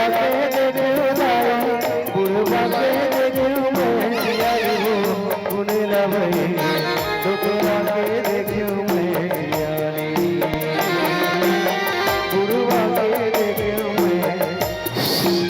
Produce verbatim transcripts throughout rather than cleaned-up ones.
के देखियो दाई, बुढ़वा के देखियो मैं सियाई हो, गुण लवई, डोकरा के देखियो मैं सियाई, बुढ़वा के देखियो मैं सियाई।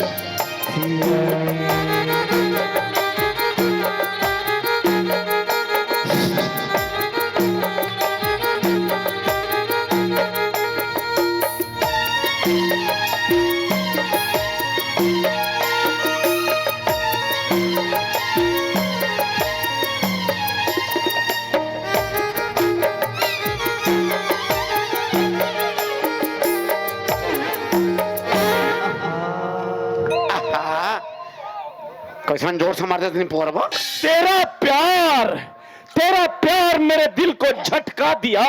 आहा। कैसन जोर से मार देते नहीं पोरबा। तेरा प्यार, तेरा प्यार मेरे दिल को झटका दिया,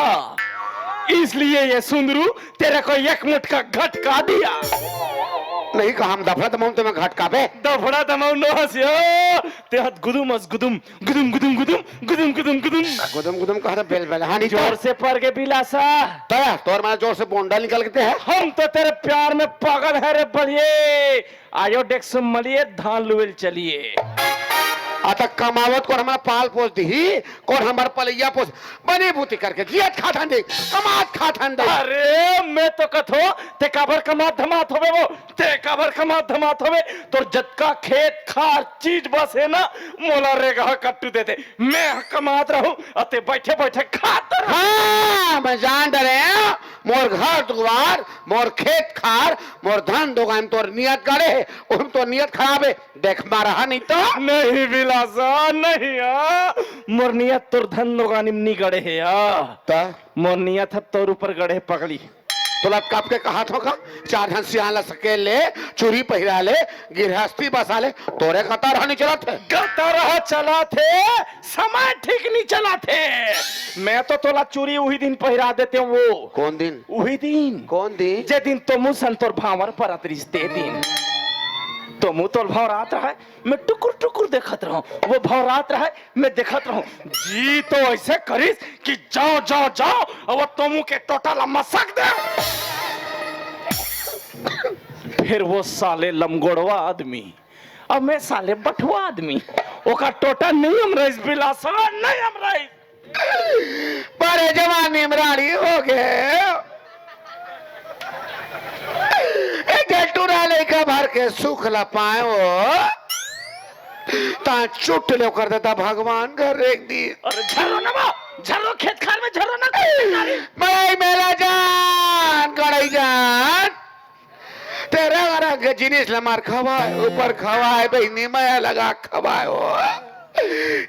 इसलिए ये सुंदरू तेरे को एक मुटका घटका दिया। नहीं कहा हम दफड़ा दमाऊं तो मैं घटकाबे। दफड़ा दमाऊं नो हंसियो, ते हत गुदुम अस गुदुम, गुदुम गुदुम गुदुम, गुदुम गुदुम गुदुम। गुदुम गुदुम कहा था बेल बेल, हाँ नहीं तो। जोर से पर के बिलासा। तया, तोर मारा जोर से बोंडा निकल के ते है। हम तो तेरे प्यार में पागल है रे बलिए। आयो डेक्स मलिए, धान लुएल चलिए। अतक कमावत कोन हमारा पाल पोस दिही, कोन हमार पलैया पोस, बनी बूती करके जियत खाथन दे, कमात खाथन दे। अरे, मैं तो कथो, ते काबर कमात धमात होबे वो, ते काबर कमात धमात होबे, तोर जतका खेत खार चीज बस है ना, मोला रेगहा कट्टू दे दे, मैं कमात रहूं, अते बैठे बैठे खात रहूं। हाँ, मैं जान डरे, मोर घर दुआर, मोर खेत खार, मोर धन दोगान तोर नियत गड़े है, उहम तोर नियत खराब है, देख मारा नहीं तो। नहीं बिलासा, नहीं आ, मोर नियत तोर धन दोगानी में नहीं गड़े है आ। ता? मोर नियत है तोर ऊपर गड़े पगली। तोला कब के कहा थो का? चार झन सियान ला सकेल ले, चूरी पहिरा ले, गिरहस्ती बसा ले, तोरे गता रहा नहीं चलत है। गता रहा चलत है, समय ठीक नहीं चलत है। मैं तो तोला चूरी उही दिन पहिरा देते हूँ वो। कौन दिन? उही दिन। कौन दिन? जे दिन तोमू सन तोर भांवर परत रिस ते दिन। तोमू तोर भांवर आत रहा, मैं टुकुर टुकुर देखत रहूं, वो भौरात रहे, मैं देखत रहूं। जी तो ऐसे करिस कि जाओ, जाओ, जाओ, अब तोमू के टोटा ला मसक दे। फिर वो साले लमगोड़वा आदमी, अब मैं साले बठुआ आदमी, ओका टोटा नहीं हम रईस बिलासा, नहीं हम रईस। बड़े जवानी में रानी हो गए। एक टूरा लइका भर के सुख ला पाए हो, ता चुट ले कर देता भगवान घर एक दिन। अरे झर्रो ना बा, झर्रो खेत खार में झर्रो ना। बड़ाई मेला जान, कड़ाई जान। ते रंग रंग के जिनिस ल मार खवाए, ऊपर खवाए, बहिनी मया लगा खवाए हो।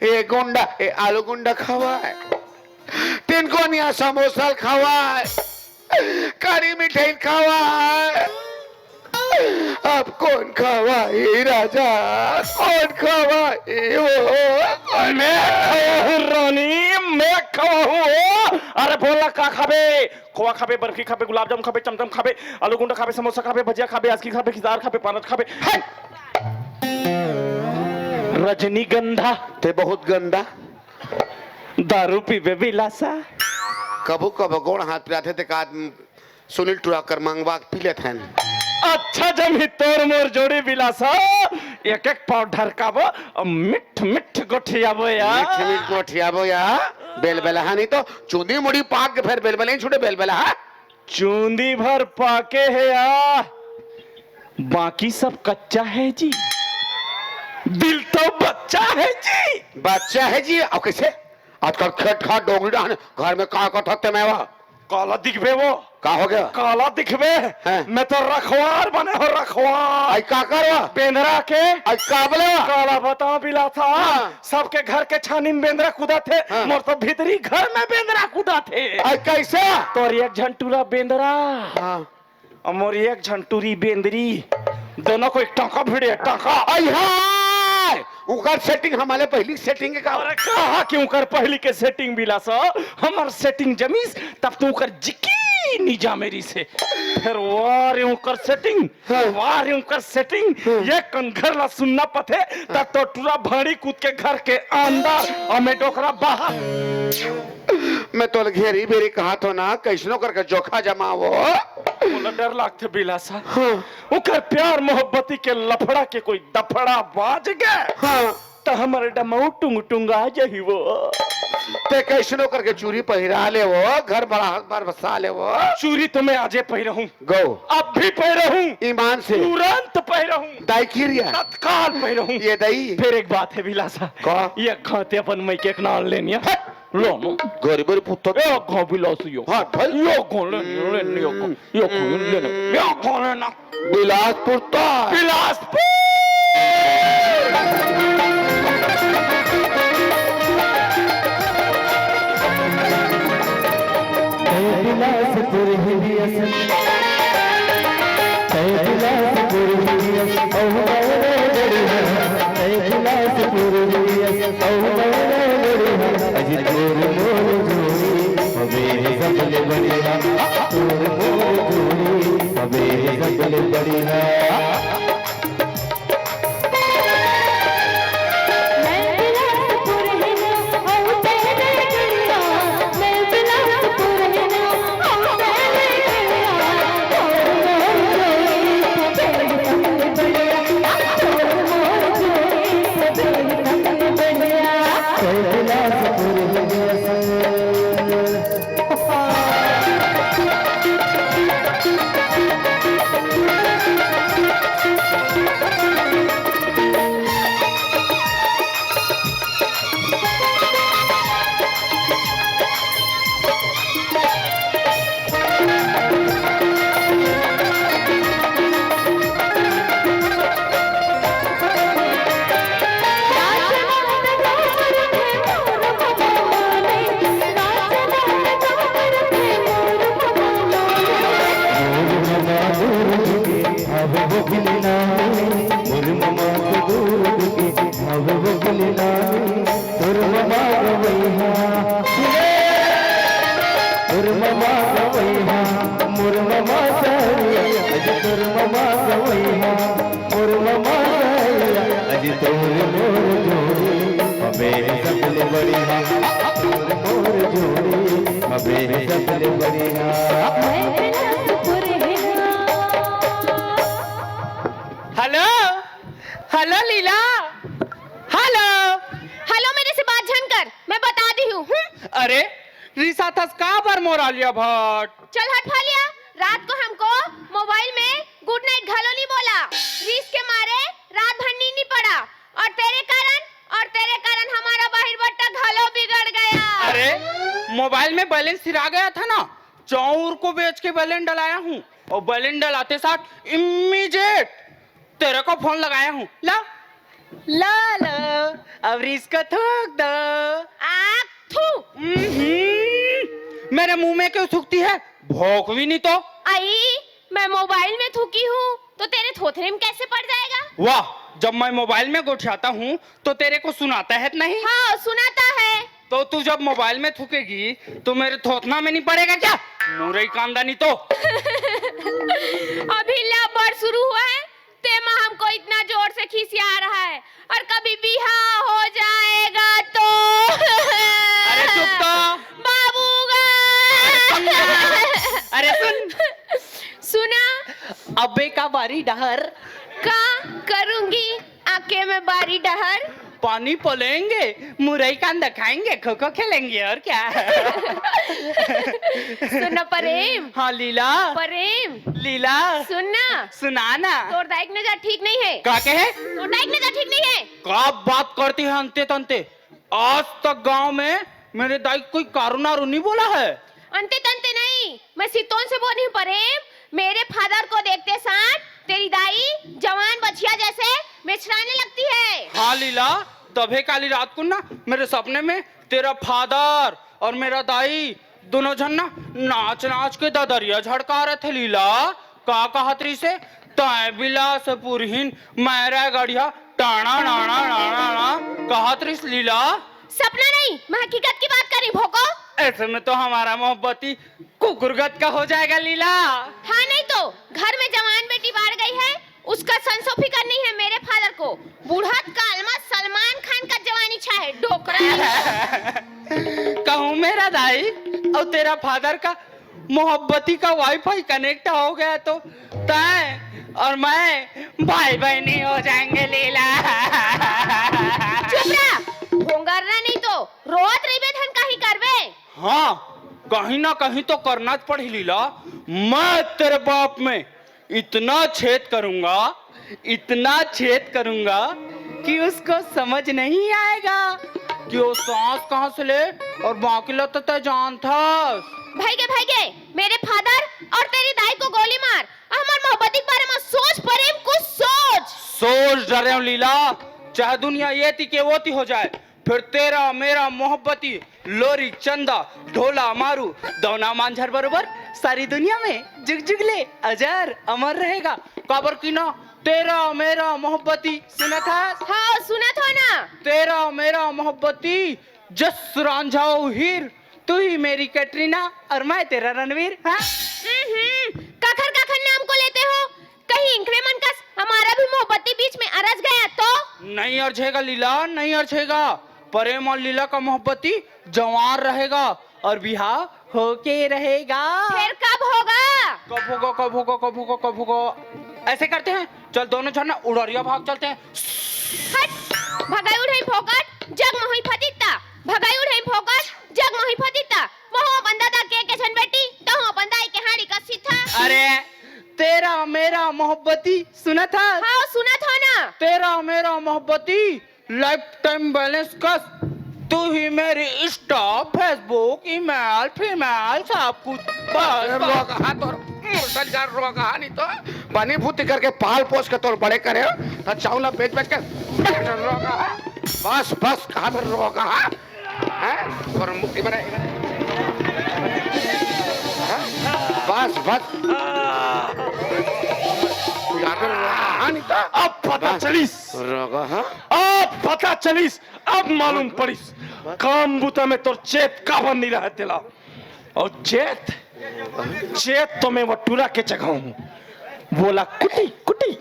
ए गुंडा, ए आलू गुंडा खवाए, तीन कोनिया समोसा खवाए, कड़ी मिठाई खवाए। अब कौन खवाई राजा, कौन खवाई हो? मैं खवाहूँ रानी, मैं खवाहूँ हो। अरे बोला का खाबे? खोवा खाबे, बर्फी खाबे, गुलाब जामुन खाबे, चमचम खाबे, आलू गुंडा खाबे, समोसा खाबे, भजिया खाबे, आजकी खाबे, खिसार खाबे, पानत खाबे। हट! रजनीगंधा। ते बहुत गंदा। दारू पीबे बिलासा। कभू कभू गोड़ हाथ पिराथे ते का सुनील टुरा कर मंगवा के पी लेथन। अच्छा जमही तोर मोर जोड़ी बिलासा, एक एक पाव ढरकाबो, अउ मिठ मिठ गोठियाबो या। मिठ मिठ गोठियाबो या। बेलबेलहा नहीं तो चूंदी मुड़ी पाक के फिर बेलबेलहा ही छूटे बेलबेलहा। चूंदी भर पाके हे या, बाकी सब कच्चा है जी। दिल तो बच्चा है जी। बच्चा है जी। अब कैसे? आजकल खेत खार डोंगरी डाहन घर में का कथत ते मैं वा? काला दिखबे वो। का हो गया? काला दिखबे। हैं? मैं तो रखवार बने हो रखवार। आई का करवा? बेंदरा के। आई का बोले? काला बताओ बिलासा। हाँ। सबके घर के छानी में बेंदरा कूदा थे। हाँ। मोर तो भीतरी घर में बेंदरा कूदा थे। आई कैसे? तोर एक झन टूरा बेंदरा। हाँ। अउ मोर एक झन टूरी बेंदरी, दोनों को एक टांका भिड़े, टांका। आई हाय! उकर सेटिंग हमारे पहली सेटिंग के का? अरे कहा कि उकर पहली के सेटिंग बिलासा, हमर सेटिंग जमीस, तब तो उकर जिकी नी जा मेरी से। फिर वारे उकर सेटिंग, हाँ। वारे उकर सेटिंग, हाँ। ये कन घर ला सुनना पथे, तब तो टूरा भाड़ी कूद के घर के अंदर, अउ मैं डोकरा बाहर। मैं तोला घेरी बेरी कहत हों ना, कइसनो करके जोखा जमावो। मोला डर लागथे बिलासा। हाँ। ओकर प्यार मोहब्बती के लफड़ा के कोई दफड़ा बाज गे, हाँ। त हमर डमऊ टुंग टुंगा जही वो। ते कइसनो करके चूरी पहिरा ले वो, घर बड़ा बर बसा ले वो। चूरी तो मैं आजे पहिरहूं। गो। अब भी पहिरहूं। ईमान से। तुरंत पहिरहूं। दाई किरिया। तत्काल पहिरहूं। ये दाई। फिर एक बात है बिलासा। का? ये खाते अपन मइके के नाम लेनिया। हट। लो नो। गरीब पुत्र। ए, खा बिलास यो। हाँ, भाई। यो खा ले, ले, ले, यो खा। यो खा ले, ले, ले। यो खा ले ना। बिलासपुर तो। बिलासपुर। ए बिलासपुर हिंदी असन। तै बिलासपुर हुई अस, अहू मौरे गढ़िया। तै बिलासपुर हुई अस, अहू मौरे गढ़िया। अजी तोर मोर जोड़ी, हवे हे सबले बढ़िया। तोर मोर जोड़ी, हवे हे सबले बढ़िया। तोर ममा गवैहा, सुने। तोर ममा गवैहा, मोर ममा सरिया। अजी तोर ममा गवैहा, मोर ममा सरिया। अजी तोर मोर जोड़ी, हवे हे सबले बढ़िया। तोर मोर जोड़ी, हवे हे सबले बढ़िया। हेलो, हेलो लीला, हेलो। हेलो, मेरे से बात झन कर, मैं बता दी हूँ। हम्म। अरे, रिसाथस का बर मोर आलिया भट्ट? चल हट फालिया, रात को हमको मोबाइल में गुड नाइट घलो नहीं बोला। रिस के मारे रात भर नींद नहीं पड़ा, और तेरे कारण, और तेरे कारण हमारा बाहिर बट्टा घलो बिगड़ गया। अरे, मोबाइल में बैलेंस सिरा गया था ना, चाउर को बेच के बैलेंस डलाया हूँ, और बैलेंस डलाते साथ इमीडिएट तेरे को फोन लगाया हूँ। ला, ला, ला, अब रिस को थूक दो। आख थू। हम्म, मेरे मुंह में क्यों थूकती है? भोंक भी नहीं तो। आई, मैं मोबाइल में थूकी हूँ, तो तेरे थोथरे में कैसे पड़ जाएगा? वाह, जब मैं मोबाइल में गोठियाता हूँ, तो तेरे को सुनाता है नहीं? हाँ, सुनाता है। तो तू जब मोबाइल में थूकेगी, तो मेरे थोथना में नहीं पड़ेगा क्या? मुरई कांदा नहीं तो। अभी ले बार शुरू हुआ है, तेमा हमको इतना जोर से खिसिया रहा है, और कभी बिहा हो जाएगा तो। अरे चुप तो। बाबूगा। अरे सुन। सुना। अबे का बारी डहर। का करूंगी आके मैं बारी डहर? पानी पलेंगे, मुरई कांदा खाएंगे, खो खो खेलेंगे, और क्या? सुन ना प्रेम। हाँ लीला। प्रेम। लीला। सुन ना। सुना ना। तोर दाई के नजर ठीक नहीं है। का कहे? तोर दाई के नजर ठीक नहीं है। का बात करती है अंते तंते? आज तक गांव में मेरे दाई को कोई कारू नारू नहीं बोला है। अंते तंते नहीं, मैं सितोन से बोल रही हूँ प्रेम। मेरे फादर को देखते साथ तेरी दाई जवान बछिया जैसे मेछराने लगती है। हाँ लीला, तभे काली रात को ना मेरे सपने में तेरा फादर और मेरा दाई दोनों झन ना नाच नाच के ददरिया झड़का रहे थे लीला। का कहत रहिसे? तय बिलासपुर हिन, मैं रायगढ़िया, टाणा, नाणा, नाणा, नाणा, कहत रहिस लीला। सपना नहीं, मैं हकीकत की बात कर रही, भोको। ऐसे में तो हमारा मोहब्बती कुकुरगत का हो जाएगा लीला। हाँ, नहीं तो घर में जवान बेटी बाढ़ गई है, उसका संसो फिकर नहीं है मेरे फादर को। बूढ़त काल में सलमान खान का जवानी छा है, डोकरा। कहूँ मेरा दाई, और तेरा फादर का मोहब्बती का वाईफाई कनेक्ट हो गया तो तय और मैं भाई बहनी हो जाएंगे, लीला। चुप रहा, भोंगरना नहीं तो रोत रहिबे धन काही करबे। हाँ, कहीं ना कहीं तो करना पड़ी, लीला। मैं तेरे बाप में इतना छेद करूंगा, इतना छेद करूंगा कि उसको समझ नहीं आएगा कि वो सांस कहाँ से ले और बाकी ला तो तय जानथस। भाई गे, भाई गे, मेरे फादर और तेरी दाई को गोली मार। हमर मोहब्बती के बारे में सोच, प्रेम कुछ सोच। सोच डरे हूँ, लीला, चाहे दुनिया ये ती के वो ती हो जाए, फिर तेरा मेरा मोहब्बती लोरी चंदा ढोला मारू दौना मांझर बरोबर सारी दुनिया में जुगजुगले अजर अमर रहेगा। काबर की ना, तेरा मेरा मोहब्बती सुनत हस? हाँ, सुनत हो ना। तेरा मेरा मोहब्बती जस रांझा हीर, तू ही मेरी कैटरीना और मैं तेरा रणवीर। हाँ? हम्म, कखर कखर नाम को लेते हो? कहीं इंखरे मन कस हमारा भी मोहब्बती बीच में अरज गया तो? नहीं अरझेगा लीला, नहीं अरझेगा। प्रेम और लीला का मोहब्बती जवान रहेगा और बिहाव होके रहेगा। फिर कब होगा? कब होगा, कब होगा, कब होगा, कब होगा? ऐसे करते हैं, चल दोनों झन ना उड़रिया भाग चलते हैं। हट, भगाई उड़ाई फोकट, जग मोही फतित्ता। भगाई उड़ाई फोकट, जग मोही फतित्ता। मोहो अपन दादा के के झन बेटी, तहो अपन दाई के हाड़ी का सीथा। अरे, तेरा मेरा मोहब्बती सुनत हस? हाँ, सुनत हो ना। तेरा मेरा मोहब्बती लाइफ टाइम बैलेंस कस, तू ही मेरी इंस्टा, फेसबुक, ईमेल, फीमेल, सब कुछ। बस, बस। रोगहा तोर मुर्दल का रोगहा नहीं तो बनी भूती करके पाल पोस के तोर बड़े करे हो, तो चावला बेच बेच के रोगहा। बस, बस, कहाँ पर रोगहा? हैं? तोर मुक्ति बने। हैं? बस, बस। यहाँ पर रोगहा नहीं तो अब पता बस। चलिस। रोगहा? अब पता चलिस, अब मालूम पड़िस, काम बुता में तोर चेत काबर नहीं रहे तेला। और चेत, चेत तो मैं वो टूरा के जगह हूँ। बोला कुटी, कुटी,